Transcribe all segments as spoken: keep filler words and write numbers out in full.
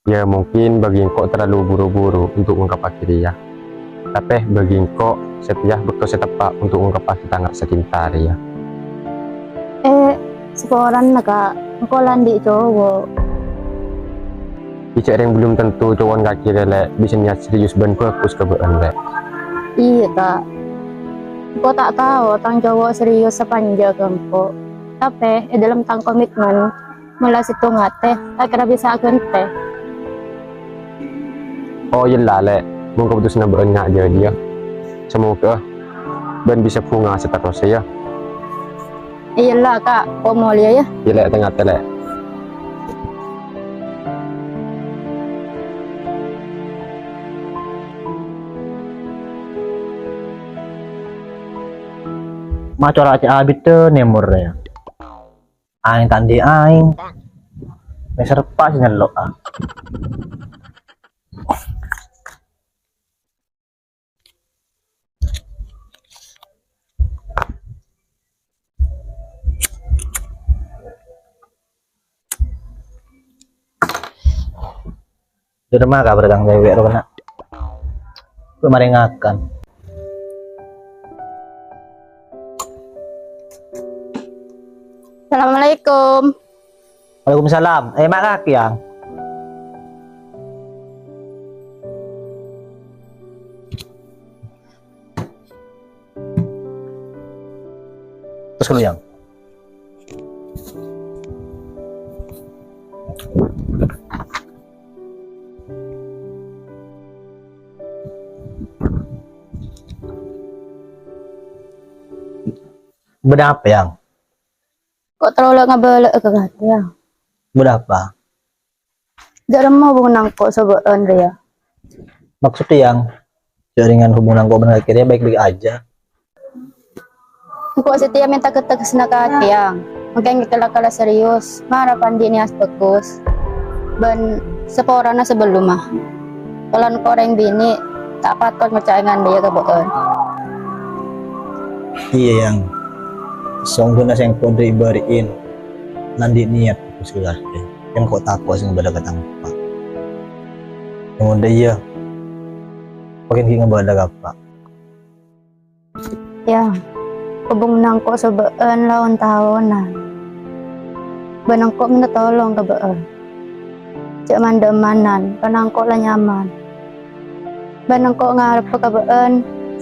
Ya, mungkin bagi engko' terlalu buru-buru untuk ngungkabbhâghi rèya. Tapè bagi engko', satèya bâkto sè teppa' untuk ngungkabbhâghi tang rassa cinta rèya. Eh, saporana, Kak. Engko' la andi' cowo'. Iyâ, cè' rèng belum tentu cowo'na kakè rèya, Lè', bisa niat serius bân bhâghus ka bâ'ân, Lè'. Iyâ, Kak. Engko' ta' tao tang cowo' serius sapanjhâ ka engko'. Tapè, è dâlem tang komitmen, mon la sèttong atè, ta' kèra bisa aghântè. Oh, iyâ la, Lè'. Mon kaputusanna bâ'ân nga' jârèya. Samoghâ bâ'ân bisa bhunga saterrossa, yâ. Iyâ la, Kak. Ko' molèya, yâ. Iyâ, Lè', tang atè, Lè'. Ma' cora' cè' abiddhâ nèmor, yâ. Aèng ta' andi' aèng. Mè' sarpa' sè nyello', ah. Dâ' remma kabhâr tang cèwèk rowa, Na'? Ko' marè ngakan. Assalamualaikum. Waalaikumsalam. Eh, ma' kakè, Yang? Terros ghâllu, Yang. Bâdâ apa, Yang? Ko' terro la ngabâlâ'â ka kakè, Yang? Bâdâ apa? Jhâ' remma hubunganna engko' so bâ'ân rèya. Maksudnya, Yang, jaringan hubungan engko' bân kakè rèya baik-baik aja. Engko' satèya mènta tegessanna kakè, Yang. Mangkèn kakè la kala serius, mara pandi' niat bhâghus. Bân saporana sabellunna. Polana engko' orèng binè' ta' patot ngoca' èngandhâ'â ka bâ'ân. Iyâ, Yang. Songghuna sèngko' dâri bâri'in. Nandi' niat bhâghus ka kakè. Kan ko' tako' sè ngabâlâ ka tang eppa'. Mon dâ' iyâ, mangkèn ghi' ngabâlâ ka eppa'. Yâ, hubunganna engko' so bâ'ân la on-taonan. Bân engko' mènta tolong ka bâ'ân. Jhâ' man-dhâmmanan, karana engko' la nyaman. Bân engko' ngarebbhâ ka bâ'ân,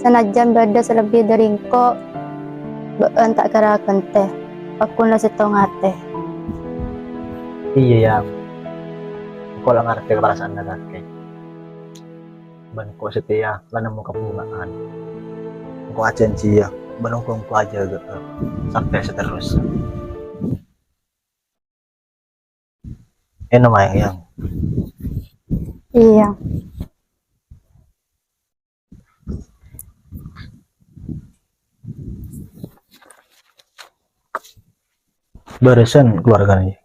sanajjân bâdâ sè lebbi dâri engko', bâ'ân ta' kèra aghântè, pagghun la sèttong atè. Iyâ, Yang. Engko' la ngartè ka parasaanna kakè. Bân engko' satèya la nemmo kabhunga'an. Engko' ajhânjhiyâ, bân engko' ajâgâ'â sampè' saterrossa. Ènom aèng, Yang. Iyâ. Bârâsân keluargana, Yang?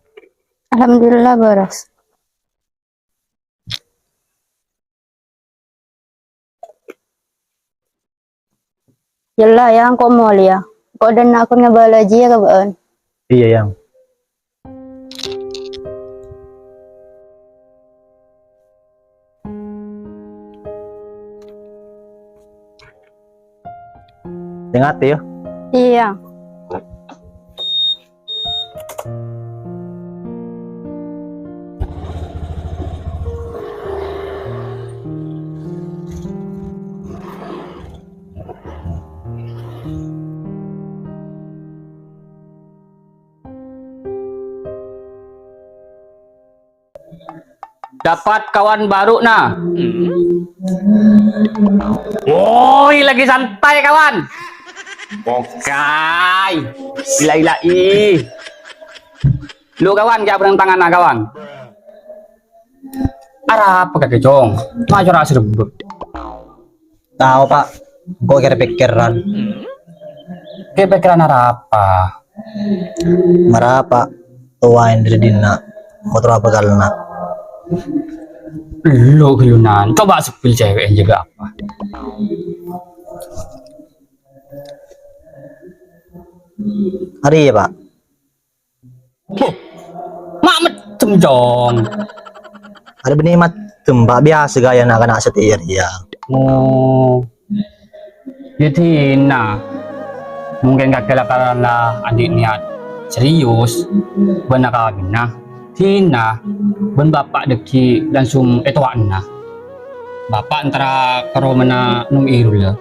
Alhamdulillah, bârâs. Yâ la, Yang, ko' molèya. Ko' dâ' enna' ko' nyabâlâ jiyâ ka bâ'ân. Iyâ, Yang. Sèngatè, yâ. Iyâ. Dapat kawan baru, nah. Woi, lagi santai, kawan. Oke. Gila-gila, ih. Lu, kawan, kayak berang tangan, nah, kawan. Arapa kakè, Cong? Maco ra serebbek. Tao, Pa'. Engko' kèra pèkkèran. Kè pèkkèran arapa? Mara, Pa', towa ènḍâri dinna', engko' terro abhâkalna. Lo' ghâllunan, coba sepil cewek yang jaga apa? Arèya, Pa'. Huh, ma' meccem, Cong. Arè bânnè maddem, Pak, biyasa ghâjâna na'-kana' satèya rèya. Oh. Yâ, dhina. Mungkin kakè la karana andi' niyat serius bân akabinna. Dhina bân Bapa' dhâggi' langsung ètowa'ana. Bapa' entara ka romana Nom Irul, yâ?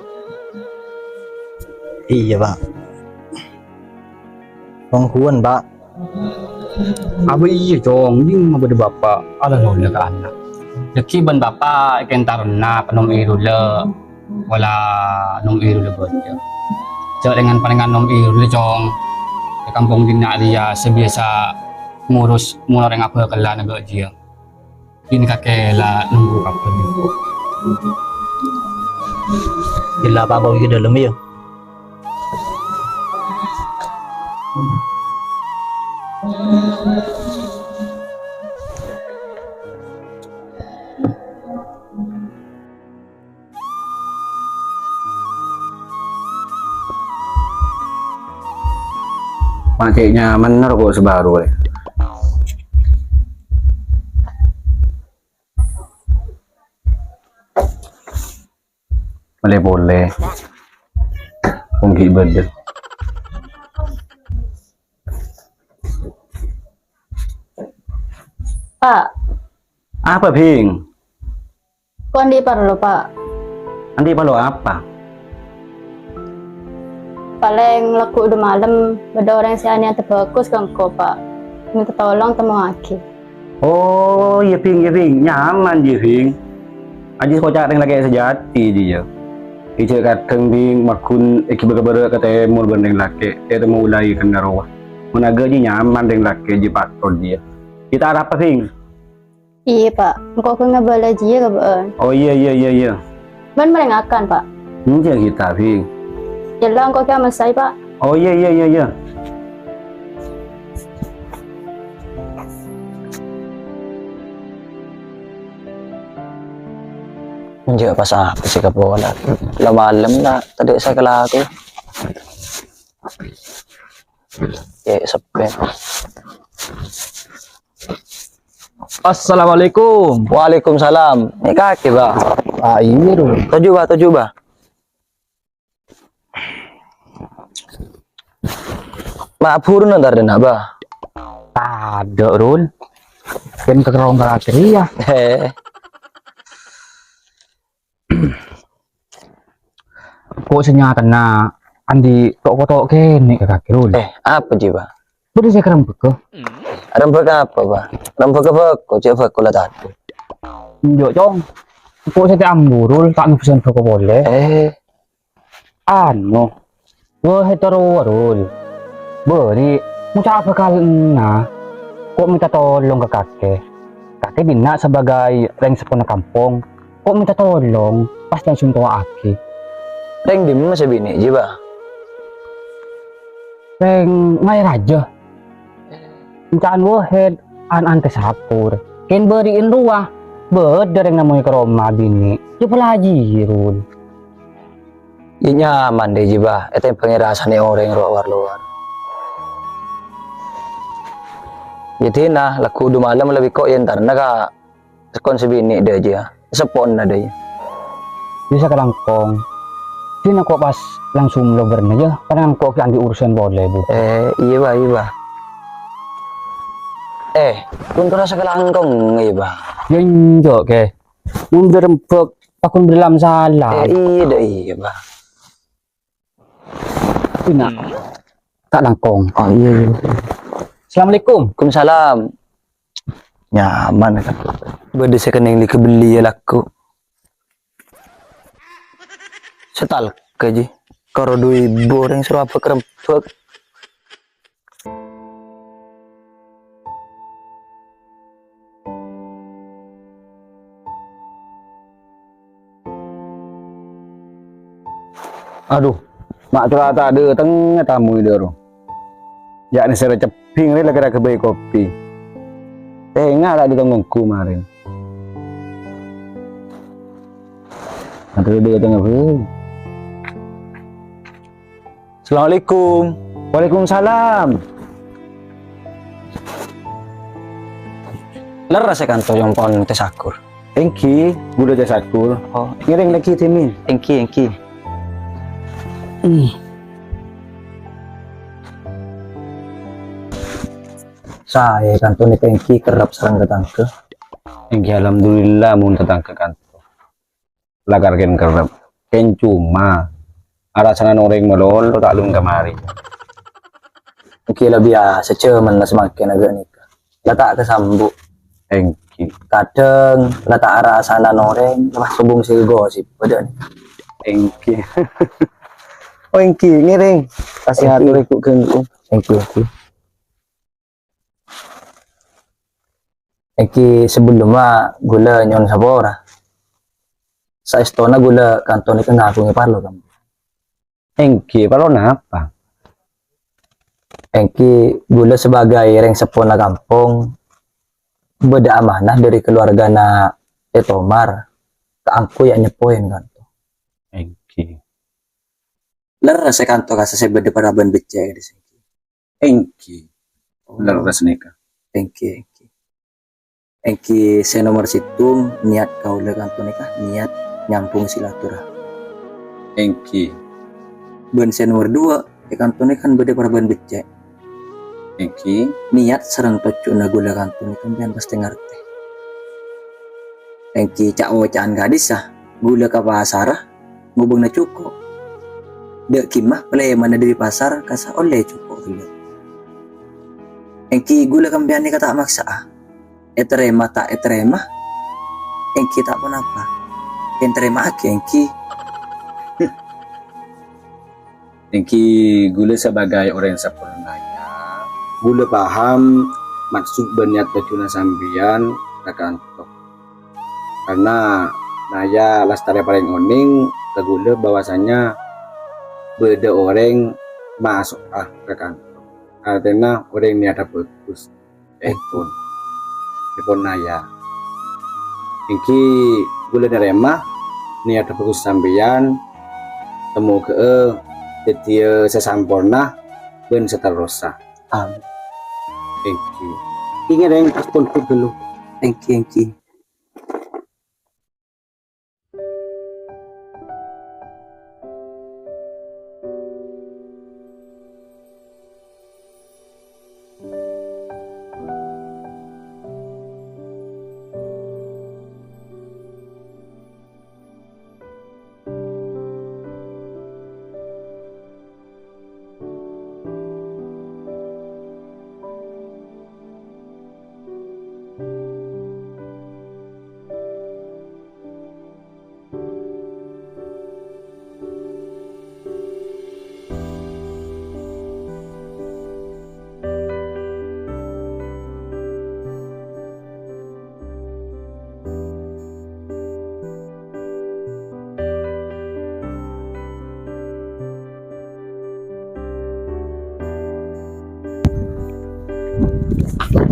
Iyâ, Pak. Ongghuwân, Pak. Abâ iyâ, Cong, dhing mabâdâ Bapa' aloloya ka ana'. Dhâggi' bân Bapa' èkèntarana ka Nom Irul, wala Nom Irul bâjâ. Jhâ' rèng-panrèngan Nom Irul, Cong. È kampong dinna' rèya sè biyasa ngurus mon orèng abhâkalla nèka jiyâ. Kèng kakè la nunggu kabhâr nèko. Ella, Pak, engko' ghi' dâlem, yâ. Macè' nyaman roko' sè bhuru, lè. Malè polè. Ongghi' bâdâ. Pak. Apa, Bhing? Engko' andi' parlo, Pak. Andi' parlo apa? Palèng lagghu' dhu malem, bâdâ orèng sè anèyata bhâghus ka engko', Pak. Mènta tolong temmowaghi. Oh, iyâ, Bhing, iyâ, Bhing. Nyaman, iyâ, Bhing. Ajiyâ koca' rèng lakè' sajâti, jiyâ. Ijâ kadhâng, Bhing, magghun èghibâ ka bârâ' ka tèmor bân rèng lakè', ètemmo ulaè kennèng rowa. Mon aghâjiyâ nyaman rèng lakè', jiyâ patot, jiyâ. Kita arapa, Bhing? Iyâ, Pak. Engko' ghun ngabâlâ jiyâ ka bâ'ân. Oh, iyâ, iyâ, iyâ, iyâ. Bân marè ngakan, Pak. Enjâ' kita, Bhing. Yâ la, engko' kèya mèssaè, Pak. Oh, iyâ, iyâ, iyâ, iyâ. Enjâ' pas apa sè kapola? La malem, la tadâ' sè èkalako. Cè' seppè. Assalamualaikum. Waalaikumsalam. Nè' kakè, Bâ? Ah, iyâ, Rul. Toju', Bâ, toju', Bâ. Ma' buru nèng tadâna, Bâ? Tadâ', Rul. Kèng ka kerrong ka kakè rèya. He. Ko' sè nyatana andi' to'-koto' kènè' ka kakè, Rul. Eh, apa jiyâ, Bâ? Bâdâ sè karembhâghâ. Rembhâghâ apa, Bâ? Rembhâghâ bhâko, cè' bhâko la tadâ'. Enjâ', Cong. Ko' sè ta' ambu, Rul, ta' ngabisân bhâko polè. Eh. Anu, Wahid toro, Rul. Bâri' ngoca' bhâkal enna'. Ko' mènta tolong ka kakè. Kakè dinna' sabâgâi rèng seppona kampong. Ko' mènta tolong, pas langsung towa'aghi. Rèng dimma sè binè' jiyâ, Bâ? Rèng Ngaè Rajâ. Enca'an Wahid, an-, ana'na Sakur. Kèng bâri'in rowa. Bâdâ rèng namoy ka roma binè'. Jhâ' palaji, Rul. Iyâ nyaman dâ' jiyâ, Bâ, ètèmbhângè rassana orèng ro-, war-lowar. Iyâ dinna', lagghu' dhu malem lebbi ko' èntarana ka seppona sè binè' dâ' jiyâ, seppo'na dâ' jiyâ. Bisa kalangkong. Dinna' ko' pas langsung lobârna, yâ, karana ko' ghi' andi' urusan polè, Bu. Eh, iyâ, Bâ, iyâ, Bâ. Eh, pon terros kalangkong, iyâ, Bâ. Yâ, enjâ', Kè. Mon bâdâ rembhâk, pakon bâdâ lam salam. Eh, iyâ, dâ', iyâ, Bâ. Ina. Hmm. Ta' langkong. Oh, iyâ, iyâ. Assalamualaikum. Waalaikumsalam. Nyaman, kan? Bâdâ sè kennèng li kabelli, yâ, lagghu'. Setal kajhi. Karo dhu èbu orèng soro abâk-rembhâk. Adhu, ma' cora' ta' dâtengnga tamoy dâ' ro. Yâ' nèsèra cebbhing rè la kèra ghâbây kopi. Tengnga ta' dâteng ongghu marèn. Aduh, dâtengnga, Bu. Assalamualaikum. Waalaikumsalam. Lerres è kanto nyompon tè saghur. Èngghi, ghulâ tè saghur. Oh. Ngèrèng lagi, Dimin. Èngghi, èngghi. Hmm. Saè kanto nèka èngghi kerrep sareng tatangghâ. Èngghi, alhamdulillah mon tatangghâ kanto. Lakar kèng kerrep. Kèng coma arasanan orèng malolo ta' lem kamari. Èngghi la biyasa jhâmanna samangkèn ghânèka. La ta' kasambu'. Èngghi. Kadhâng la ta' arasanan orèng, la sobung sè gosip padâ nèka. Èngghi. Oh, èngghi, ngèrèng. Kasih atur iku ghengghu. Èngghi, èngghi. Èngghi, sabellunna ghulâ nyo'on sapora. Saèstona ghulâ kanto nèka ngaghungè parlo, Kang. Èngghi, parlo napa? Èngghi, ghulâ sebagai rèng seppona kampong, bâdâ amanah dâri kaluwargana Tè Tomar, kaangghuy anyeppoèn kanto. Èngghi. Lerres è kanto kassa' sè bâdâ parabân beccè' ka'dissa, èngghi. Èngghi. Oh. Lerres nèka. Èngghi, èngghi. Èngghi sè nomer sèttong, niat kaulâ kanto nèka, niat nyambung silaturahmi. Èngghi. Bân sè nomer duwâ', è kanto nèka kan bâdâ parabân beccè'. Èngghi. Niat sareng tojjhuna ghulâ kanto nèka sampèyan pastè ngartè. Èngghi ca'-oca'an ka'dissa, ghulâ ka pasarra, ngobângna jhuko'. Dâ' ghimma palèmanna dâri pasar kassa' ollè jhuko' ghellâ'. Èngghi ghulâ sampèyan nèka ta' maksa'a. Ètarèma ta' ètarèma, èngghi ta' ponapa. Ètarèma'aghi èngghi. Èngghi ghulâ sebagai orèng seppona Naya, ghulâ paham maksud bân niat tojjhuna sampèyan ka kanto. Karna Naya lastarè parèng onèng ka ghulâ bahwasanya bâdâ orèng maso'a ka kanto. Artèna orèng niaddhâ bhâghus. Èpon. Èpon Naya. Èngghi ghulâ narèma niaddhâ bhâghus sampèyan, moghâ'â dhâddhiyâ sè samporna bân saterrossa. Amin. Èngghi. Èngghi, rèng, pas pon ghâllu. Èngghi, èngghi.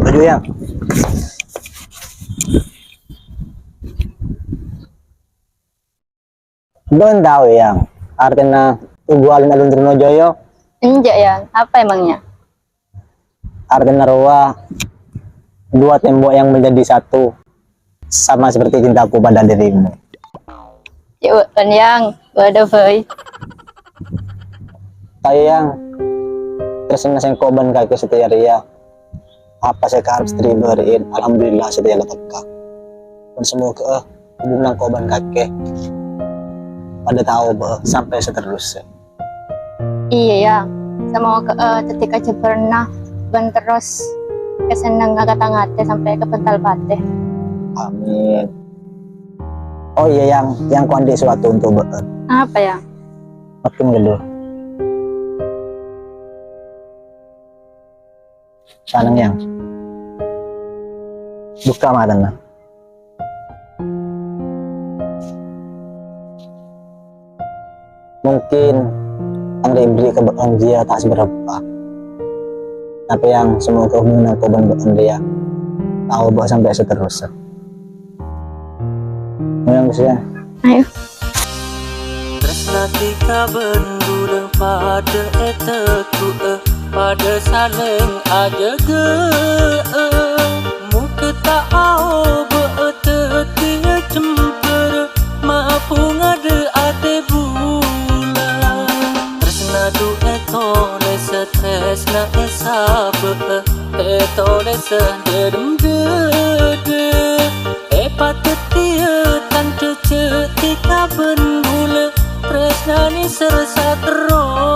Laju, Yang. Bâ'ân tao, Yang, artèna tunggu alun-alun Trunojoyo? Enjâ', Yang. Apa emangnya? Artèna rowa dua tembok yang menjadi satu, sama seperti cintaku pada dirimu. Ya, bâ'ân, Yang. Bâdâ bhâi. Tao, Yang. Tarèsna sèngko' bân kakè satèya rèya. Apa sè èkarep satèya èbâri'in, alhamdulillah satèya la tèka. Bân samoghâ'â hubungan sèngko' bân kakè padâ tao bâ'â sampè' saterrossa. Iyâ, Yang. Samoghâ'â dhâddhi kajhâbhârânna bân terros kasennengngan ka tang atè sampè' ka bântal patè. Amin. Oh iyâ, Yang, Yang ko' andi' sowatona onto' bâ'ân. Apa, Yang? Makkèn ghâllu. Saneng, Yang. Bukka' matana. Mungkin tang rè èberri' ka bâ'ân jiyâ ta' sabârâmpa. Tapè, Yang, samoghâ hubungan sèngko' bân bâ'ân rèya tao bâ'â sampè' saterrossa. Ngoyong, Gus, ya. Ayo. Tresna tika bân bulâ padâ ètegu'â, padâ salèng ajâgâ'â. Mokè ta' Aobâ dhâddhiyâ jembhâr, mabhunga dâ' atè bulâ. Tarèsna du ètolèsa, tarèsna èsabâ'â, ètolèsa dâlem dâdâ. Èpadhâddhiyâ tandhâ jhâ' dhika bân bulâ, tarèsna nèser saterro.